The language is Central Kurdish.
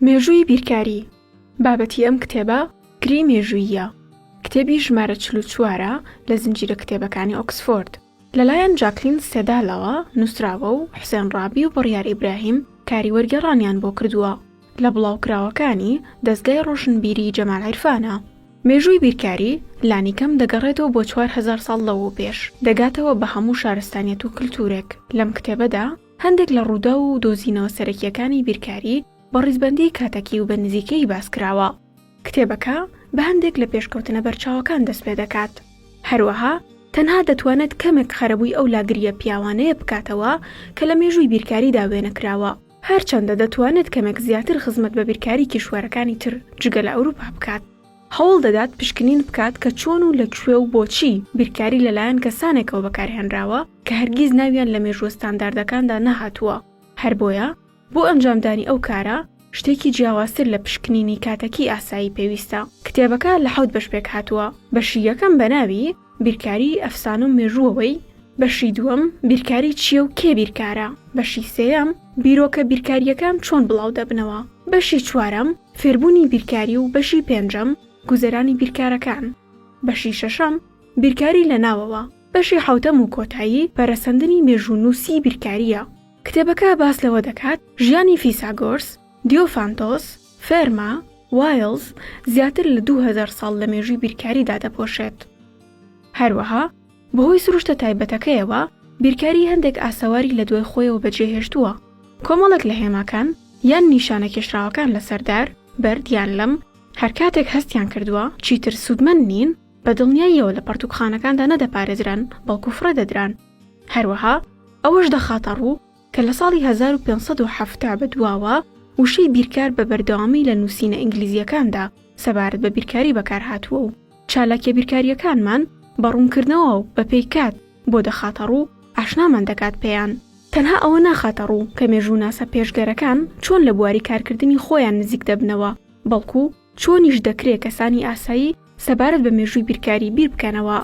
مێژووی بیرکاری، بابەتی ئەم کتێبە فکری مێژووییە، کتێبی ژمارە 44ە لە زنجیرە کتێبەکانی ئۆکسفۆرد. لەلایەن جاکلین سێدالەوە نووسراوە و حوسێن ڕابی و بڕیار ئیبراهیم کاری وەرگێڕانیان بۆ کردووە. لە بڵاوکراوەکانی دەزگای ڕۆشنبیریی جەمال عیرفانە. مێژووی بیرکاری لانیکەم دەگەڕێتەوە بۆ 4000 ساڵ لەوەوپێش، دەگاتەوە بە هەموو شارستانیەت و کلتورێک. لەم کتێبەدا هەندێک لە ڕووداو و دۆزینەوە سەرەکییەکانی بیرکاری بە ڕیزبەندیی کاتەکی و بە نزیکەیی باس کراوە. کتێبەکە بە هەندێک لە پێشکەوتنە بەرچاوەکان دەست پێ دەکات. هەروەها تەنها دەتوانێت کەمێک قەرەبووی ئەو لاگرییە پیاوانەیە بکاتەوە کە لە مێژووی بیرکاریدا وێنە کراوە. هەرچەندە دەتوانێت کەمێک زیاتر خزمەت بە بیرکاری کیشوەرەکانی تر جگە لە ئەوروپا بکات. هەوڵ دەدات پشکنین بکات کە چۆن و لە کوێ و بۆچی بیرکاری لەلایەن کەسانێکەوە بەکارهێنراوە کە هەرگیز ناویان لە مێژووە ستانداردەکاندا نەهاتووە. هەر بۆیە بۆ ئەنجامدانی ئەو کارە شتێکی جیاوازتر لە پشکنینی کاتەکی ئاسایی پێویستە. کتێبەکە لە حەوت بەش پێکهاتووە، بەشی یەکەم بە ناوی، بیرکاری، ئەفسانە و مێژووەوەی، بەشی دووەم، بیرکاری چییە و کێ بیرکارە؟ بەشی سێیەم، بیرۆکە بیرکارییەکان چۆن بڵاو دەبنەوە؟ بەشی چوارەم، فێربوونی بیرکاری و بەشی پێنجەم، گوزەرانی بیرکارەکان. بەشی شەشەم، بیرکاری لە ناوەوە. بەشی حەوتەم و کۆتایی، پەرەسەندنی مێژوونووسیی بیرکارییە. کتێبەکە باس لەوە دەکات ژیانی فیساگۆرس، دیۆفانتۆس، فێرما، وایڵز زیاتر لە 2000 ساڵ لە مێژووی بیرکاری دادەپۆشێت. هەروەها بەهۆی سروشتە تایبەتەکەیەوە بیرکاری هەندێک ئاسەواری لە دوای خۆیەوە بەجێهێشتووە. کۆمەڵێک لە هێماکان یان نیشانە کێشراوەکان لەسەر دار، بەرد یان لم، هەرکاتێک هەستیان کردووە چیتر سوودمەند نین، بە دڵنیاییەوە لە پەڕتووکخانەکاندا نەدەپارێزران بەڵکو فڕێ دەدران. هەروەها ئەوەش دەخاتە ڕوو کە لە ساڵی 1570 بە دواوە وشەی بیرکار بە بەردەوامی لە نووسینە ئینگلیزییەکاندا سەبارەت بە بیرکاری بەکارهاتووە و چالاکیە بیرکارییەکانمان بە ڕوونکردنەوە و بەپێی کات بۆ دەخاتە ڕوو ئاشنامان دەکات پێیان. تەنها ئەوە ناخاتە ڕوو کە مێژووناسە پێشگەرەکان چۆن لە بواری کارکردنی خۆیان نزیک دەبنەوە، بەڵکو چۆنیش دەکرێ کەسانی ئاسایی سەبارەت بە مێژووی بیرکاری بیر بکەنەوە.